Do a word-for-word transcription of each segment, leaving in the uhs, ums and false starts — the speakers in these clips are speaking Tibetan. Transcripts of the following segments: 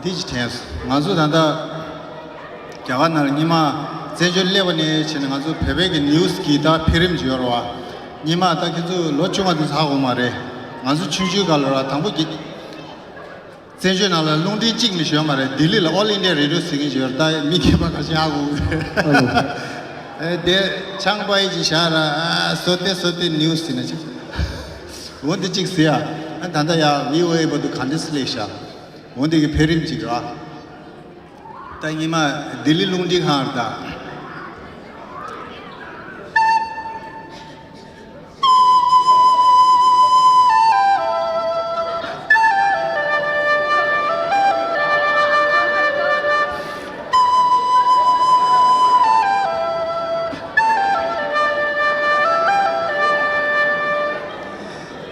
འདི་ཅིག་དྲན་སོང་། ང་ཚོ་ད་ལྟ་རྒྱ་གར་ནང་ལ་སྔོན་མ་བཙན་བྱོལ་སླེབས་པ་ནས་བྱས་ནས་ང་ཚོ་བོད་པའི་གི་ནིའུ་སི་གི་ད་འཕེལ་རིམ་ཅིག་ཡོད་རེད་བ། སྔོན་མ་ད་ཁྱེད་ཚོ་ལོ་ཆུང་བ་དེ་ཚོ་ཧ་གོ་མ་རེད། ང་ཚོ་ཆུང་ཆུང་སྐབས་ལ་ར་དང་པོ་གི་བཙན་བྱོལ་ནང་ལ་རླུང་འཕྲིན་གཅིག་མིན་ཞིག་ཡོད་མ་རེད། ལྡི་ལི་ལ་All India Radio ཟེར་མཁན་ཞིག་ཡོད་རེད། ད་མི་སྐྱེས་པ་ཁ་ཤས་ཧ་གོ་གི་རེད། ཨ་ལོ། ཨེ་དེ་ཆང་པ་ཡི་ཅིག་བཞག་ར། ཨ་སོ་ཏེ་སོ་ཏེ་ནིའུ་སི་ཟེར་ན་ཅིག་འོ་འདི་གཅིག་ཟེར་ཡ། ཨ་ད་ལྟ་ཡ་བྷི་ཨོ་ཨེ་བར་དུ་ག་འདྲ་སེ་སླེབས་ཤག་འོ་འདི་གི་འཕེལ་རིམ་ཅིག་ར། ད་སྔོན་མ་ལྡི་ལི་རླུང་འཕྲིན་ཁང་རེད་ད།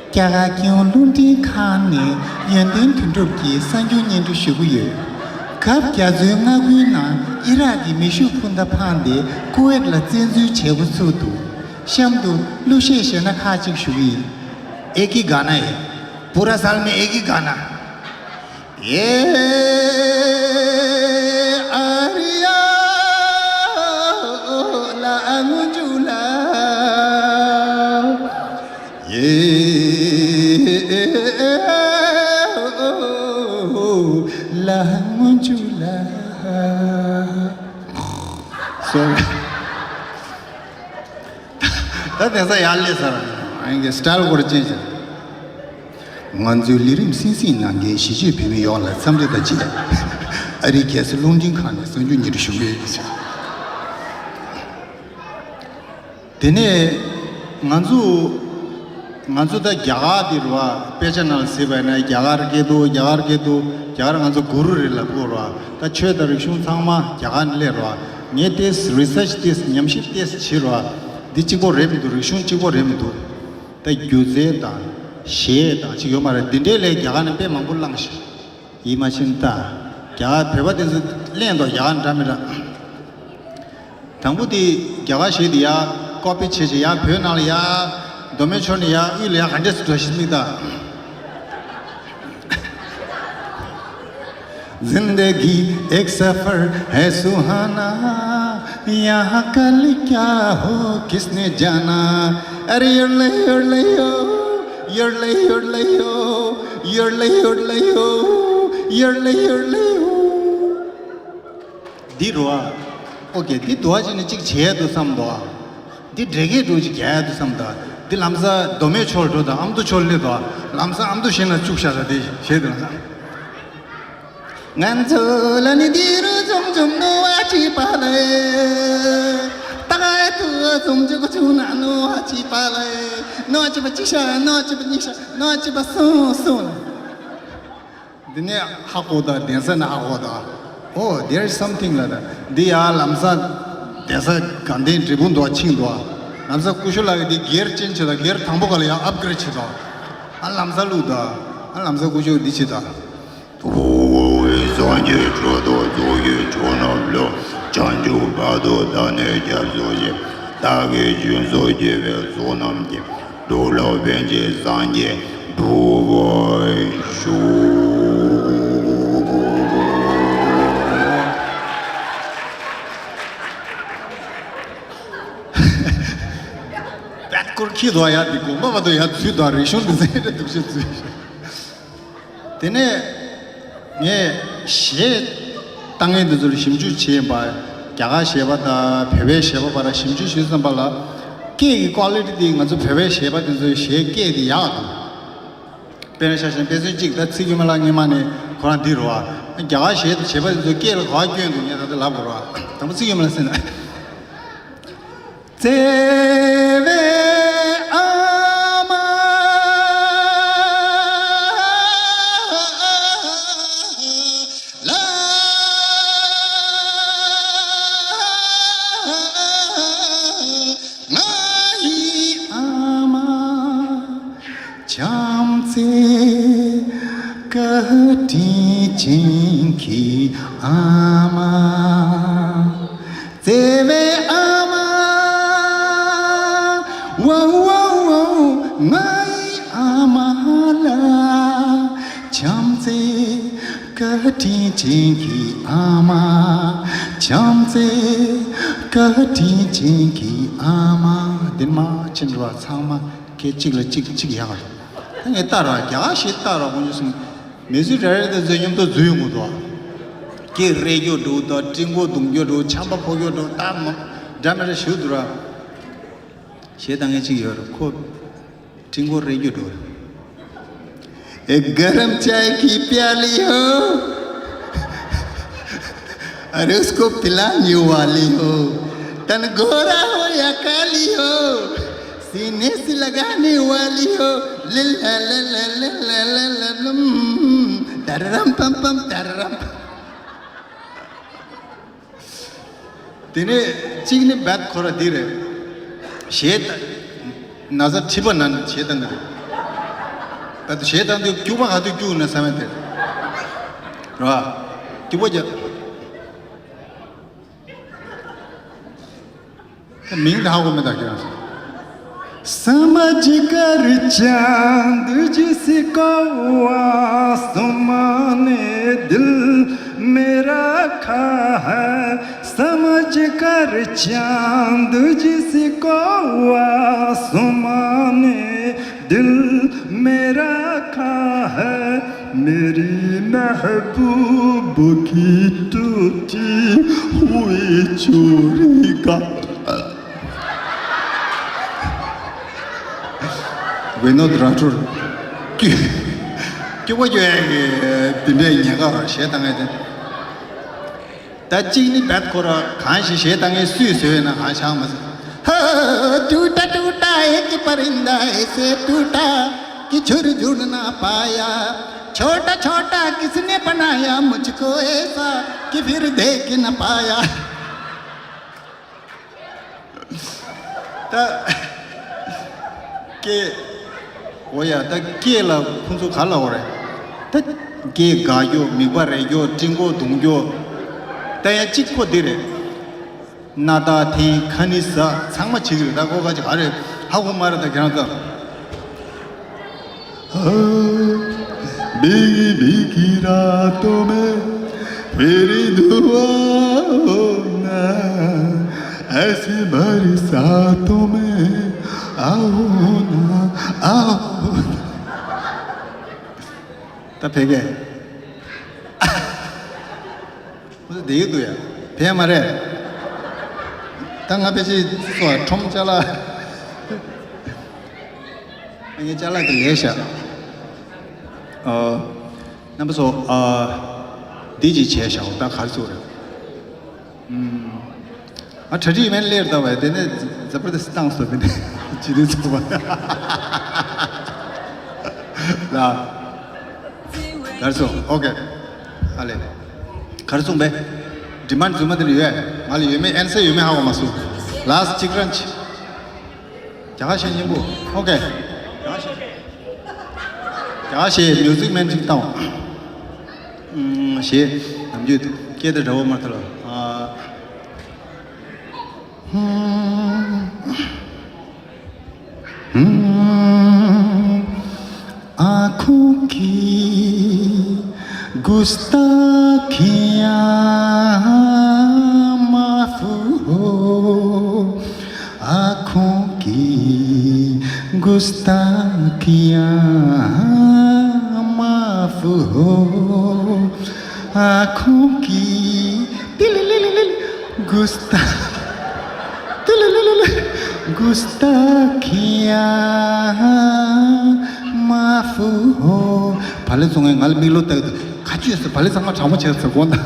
རྒྱ་གར་རྒྱལ་ཡོངས་རླུང་འཕྲིན་ཁང་ནས་ཡོན་ཏན་དོན་གྲུབ་ཀྱིས་གསར་འགྱུར་སྙན་སྒྲོན་ཞུ་གི་ཡོད། གབ་རྒྱ་མཚོའི་མངའ་ཁུལ་ནང་ཨི་རག་གི་མེ་ཤུགས་འཕུར་མདའ་འཕངས་ཏེ་ཀུ་ཝེད་ལ་བཙན་འཛུལ་བྱས་འགོ་ཚུགས་འདུག་གཤམ་དུ་གླུ་གཞས་གཞས་སྣ་ཁག་ཅིག་ཞུ་གི་ཡིན། एक ही गाना है, पूरा साल में एक ही गाना। ये आरिया लांगुजुला, ये लांगुजुला। Sorry. ད་དེང་སང་ཡར་སླེབས་ཚར། ཨ་ནི་སི་ཊལ་སྐོར་ཅན་ཞིག་ང་ཚོའི་ལས་རིམ་གསན་གཟིགས་གནང་མཁན་གཞིས་བྱེས་བོད་མི་ཡོངས་ལ་འཚམས་འདྲི་དང་བཅས། ཨ་རིའི་རྒྱལ་ས་རླུང་འཕྲིན་ཁང་ནས་གསར་འགྱུར་སྙན་སྒྲོན་ཞུ་གི་ཡོད། དེ་ནས་ང་ཚོ་ང་ཚོ་ད་རྒྱ་གར་འདི་རུ་བ་དཔེ་ཆ་ནང་ལ་གཟིགས་པ་ཡིན་ན་རྒྱ་གར་སྐད་འདུག་རྒྱ་གར་སྐད་འདུག་རྒྱ་གར་ང་ཚོ་གུ་རུ་རེད་ལབ་དགོས་རུ་བ། ད་ཆོས་དང་རིག་གཞུང་ཚང་མ་རྒྱ་གར་ནས་སླེབས་རུ་བ། ངས་ཏེས་རི་སར་ཆི་ཏེས་ཉམས་ཞིབ་ཏེས་བྱེད་རུ་བ། འདི་གཅིག་པོ་རེད་མི་འདུག་རིག་གཞུང་གཅིག་པོ་རེད་མི་འདུག་ད་སྒྱུ་རྩལ་དང་གཞས་དང་གཅིག་ཡོད་མ་རེད། འདི་འདྲའི་ལས་རྒྱ་གར་ནས་དཔེ་མང་པོ་བླངས་ཤག་ཡིད་མ་ཆེས་ད། རྒྱ་གར་བོད་པ་དེ་ཚོ་གླེང་དོ་རྒྱ་གར་འདྲ་མི་འདྲ། དང་པོ་དེ་རྒྱ་གར་གཞས་དེ་ཡར་ཀོ་པི་བྱས་བྱས་ཡར་བོད་ནང་ལ་ཡར་མདོ་སྨད་ཕྱོགས་ནས་ཡར་དབུས་ལ་ཡར་ག་འདྲས་སུ་འགྲོ་ཤེས་མིག་ད། زندگی ایک سفر ہے سہانا، یہاں کل کیا ہو کس نے جانا۔ अरे योडले योडले यो, योडले योडले यो, योडले योडले यो, योडले योडले यो। འདི་རོ། ཨོ་ཀེ། འདི་དུ་བ་ཅིག་ནི་གཅིག་བྱས་འདུག་བསམ་འདུག་འདི་འདྲེ་གས་འགྲོ་ཅིག་རྒྱག་ཡ་འདུག་བསམ་འདུག་འདི་ལམ་སང་མདོ་སྨད་ཕྱོགས་འགྲོ་དང་ཨ་མདོ་ཕྱོགས་སླེབས་འདུག་ལམ་སང་ཨ་མདོ་གཞས་ནང་བཅུག་བཞག་ད་འདི་བྱས་འདུག་ལམ་སང་། ང་ཚོ་ལ་ནི་འདི་རུ་འཛོམས་འཛོམས་ནོ་བ་ཅི་པ་ལེ། ད་ག་དུ་འཛོམས་འཇུག་ཚུ་ན་ནོ་བ་ཅི་པ་ལེ། ནོ་ཅི་པ་ཅི་ཤ་ནོ་ཅི་པ་ཉི་ཤ་ནོ་ཅི་པ་སུ་སུ་ལ། འདི་ནས་ཧ་གོ་ད་གདན་ས་ནས་ཧ་གོ་ད། Oh, there is something like that. འདི་ཡ་ལམ་སང་གདན་ས་དགའ་ལྡན་འབྲས་སྤུངས་འདུག་ཕྱིན་འདུག་ལམ་སང་སྐུ་ཞབས་ལགས་ཀྱིས་འདི་སྒེར་ཅན་བྱེད་ད་སྒེར་དང་པོ་ག་ལ་ཡ་ཨབ་གྷི་རེད་བྱེད་ད། ཨ་ལམ་སང་བླུགས་ད། ཨ་ལམ་སང་སྐུ་ཞབས་འདི་བྱེད་ད། ཐུགས་སངས་རྒྱས་ཁྲོ་ཐོག་ཚོགས་ཀྱི་མཆོག་རྣམས་ལ། བྱང་ཆུབ་བར་དུ་བདག་ནི་སྐྱབས་སུ་མཆི། བདག་གིས་སྦྱིན་སོགས་བགྱིས་པའི་ཚོགས་རྣམས་ཀྱིས། འགྲོ་ལ་ཕན་ཕྱིར་སངས་རྒྱས་འགྲུབ་པར་ཤོག་པད་སྐོར་ཁྱི་དོ་ཡ་འདི་དགོངས་པ་མ་དོ་ཡ་ཚུལ་དང་རིག་གཞུང་འདི་ཚད་འདྲ་འདུག་ཤེས་ཚུལ། དེ་ནས་ངས་གཞས་བཏང་མཁན་འདི་ཚོ་ལ་ཞིབ་འཇུག་བྱས་པ། རྒྱ་གར་གཞས་པ་དང་བོད་པའི་གཞས་པ་བར་ཞིབ་འཇུག་ཞུས་ཙམ་པ་ལ། སྐད་ཀྱི་ཀོ་ལི་ཊི་འདི་ང་ཚོ་བོད་པའི་གཞས་པ་འདི་ཚོའི་གཞས་སྐད་འདི་ཡག་འདུག་དཔེར་ན་ཆ་བཞག་ན་དཔེ་མཚོན་གཅིག་ད་ཚིག་ཡུ་མ་ལ་སྔོན་མ་ནས་ཁོ་རང་འདི་རུ་བ། རྒྱ་གར་གཞས་དང་བྱས་པ་འདི་ཚོའི་སྐད་ལ་ག་བ་སྐྱོན་འདུག་ངས་ད་ལྟ་ལབ་དགོས་རུ་བ། དང་པོ་ཚིག་ཡུ་མ་ལ་ཟེར་ན། བརྩེ་བའི་ཨ་མ་ལགས། ང་ཡི་ཨ་མ་བྱམས་བརྩེ་བཀའ་དྲིན་ཅན་གྱི་ཨ་མ། བརྩེ་བའི་ཨ་མ། ཝའོ་ཝའོ་ཝའོ། ང་ཡི་ཨ་མ་ལགས། བྱམས་བརྩེ་ བཀའ་དྲིན་ཅན་གྱི་ཨ་མ། བྱམས་བརྩེ། བཀའ་དྲིན་ཅན་གྱི་ཨ་མ། འདིར་མ་ཕྱིན་རོགས་ཚང་མ་སྐད་གཅིག་ལ་གཅིག་གཅིག་ཡག་རེད། ད་ངས་ལྟ་ར་རྒྱ་གར་ཞིག་ལྟ་ར་དགོངས་རྒྱུ་སོང་། མི་ཚོས་རེ་རེ་དེ་ཚོའི་མཉམ་དུ་འཛུལ་ཡོང་གི་འདུག་སྐད་རེ་རྒྱུ་འགྲོ་དང་། ཀྲིན་ཀོ་རྡུང་རྒྱུ་འགྲོ། ཆམ་པ་ཕོག་རྒྱུ་འགྲོ། ད་མ་འདྲ་མི་འདྲ་ཞུ་འདུག་ར། གཞས་བཏང་མཁན་གཅིག་ཡོད་རེད། ཁོ་ཀྲིན་ཀོ་རེ་རྒྱུ་འགྲོ་རེད། ए गरम चाय की प्याली हो। अरे उसको पिलाने वाली हो। तन गोरा हो या काली हो, सीने से लगाने वाली हो। लल्ला लल्ला लल्ला लल्ला लम। तररम पम पम तररम। དེ་ནས་གཅིག་ནི་བད་ཁོ་ར་འདི་རེད། གཞས་ད། ན་ཚ་མཁྲིས་པ་ན་ནས་གཞས་བཏང་གི་རེད། བད་གཞས་བཏང་དུས་སྐྱུག་པ་ག་དུས་སྐྱུག་ན་བསམ་ཡ་དེ་རེད། ར། སྐྱུག་པ་རྒྱག་མིང་ད་ཧ་གོ་མེད་ད་ཁྱེད་རང་ཚོ། समझ कर चांद जिसको आसमां ने दिल में रखा है, समझ कर चांद जिसको आसमां ने दिल में रखा है, मेरी महबूब की टूटी हुई चूड़ी का। ཝི་ནོད་ར་ཊོར། སྐྱུག་སྐྱུག་པ་སྐྱུག་ཡག་གི་དེ་འདྲའི་ཉེན་ཁ་བར་གཞས་བཏང་ཡག་དེ། ད་གཅིག་ནི་བད་ཁོ་ར་གང་ཞིག་གཞས་བཏང་མཁན་སུས་བཟོས་ཡོད་ན་གང་ཤང་མ་ཟེར། ཧ། टूटा टूटा एक परिंदा ऐसे टूटा कि झुरझुर ना पाया। छोटा छोटा किसने बनाया मुझको ऐसा कि फिर देख न पाया। ད། སྐད། འོ་ཡ། ད་སྐད་ལ་ཁོང་ཚོ་ག་ལབ་དགོས་རེད། ད་སྐད་འགག་རྒྱུ། མིད་པ་རེག་རྒྱུ། ཀྲིན་ཀོ་རྡུང་རྒྱུ། ད་ཡང་གཅིག་པོ་འདི་རེད། སྣ་ཐག་འཐེན། ཁ་ནི་ཟ། ཚང་མ་བྱེད་ཀྱི་རེད། ད་ཁོ་ག་ཅིག་ག་རེད། ཧ་གོ་མ་རེད། ད་ཁྱེད་རང་ཚོ། हाँ, भीगी भीगी रातों में फिर दुआ होना, ऐसी बरसातों में आओ ना, आओ ना। ད་ཕེབས་གས། ཁོ་ཚོ་བསྡད་ཀྱི་འདུག་ཡ། ཕེབས་མ་རེད། ད་ང་ཕལ་ཆེར་ཚོ་ཁྲོམ་ཅ་ལག་ངའི་ཅ་ལག་གི་ལས་བྱ། ཨ། རྣམ་པ་ཚོ། ཨ། འདི་ཅིག་བྱས་བཞག་ད་ག་རེ་ཚུགས་རེད། ཨ། གྲ་སྒྲིག་མེད་ལེར་ལྟ་བས་དེ་ནས་ཛ་པར་དེ་སི་བཏང་སོ་དེ་ནས་ཇི་དུས་ཚོགས་པ། ལ། གར་སོང་། ཨོ་ཀེ། ཨ་ལེ། གར་སོང་བས། ཌི་མན་རྫུན་མ་དེ་ལ་ཡོད། ང་ལ་ཡོད་མེད་ཨན་སར་ཡོད་མེད་ཧ་གོ་མ་སོང་། ལ་སི་ཊི་གཅིག་རང་ཅི། རྒྱ་གར་གཞས་སྙན་པོ། ཨོ་ཀེ། རྒྱ་གར་གཞས། རྒྱ་གར་གཞས་མིའུ་ཟིག་མན་ཅིག་བཏང་། ཨུམ། གཞས་ནམ་རྒྱུན་སྐད་དེ་འདྲ་བོ་མ་ཐལ། ཨ། आंखों की गुस्ताखियां माफ हो, आंखों की गुस्ताखियां माफ हो, आंखों की तिललिललिल गुस्ता तिललिललिल गुस्ताखियां माफ हो། བག་ལེབ་བཙོང་མཁན་ང་ལ་མིག་ལོག་བལྟས་འདུག་ག་ཅི་ཡོད་ཟེར། བག་ལེབ་ཚང་མ་གྲང་མོ་བྱས་ཟེར་དགོངས་དག་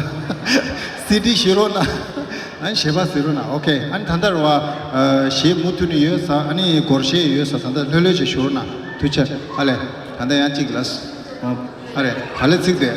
སི་ཌི་བཞེས་རོགས་གནང་། ཨ་ནི་གཞས་པ་བཟོས་རོགས་གནང་། ཨོ་ཀེ། ཨ་ནི་ད་ལྟ་རེད་བ། ཨ། གཞས་མུ་མཐུད་ནས་ཡོད་ས། ཨ་ནི་སྒོར་གཞས་ཡོད་ས། ད་ལྟ་ལྷོད་ལྷོད་བྱས་བཞུགས་རོགས་གནང་། ཐུགས་རྗེ་ཆེ། ཨ་ལེ། ད་ལྟ་ཡང་གཅིག་ལ། ཨ་རེ། བག་ལེབ་ཚིག་དེ།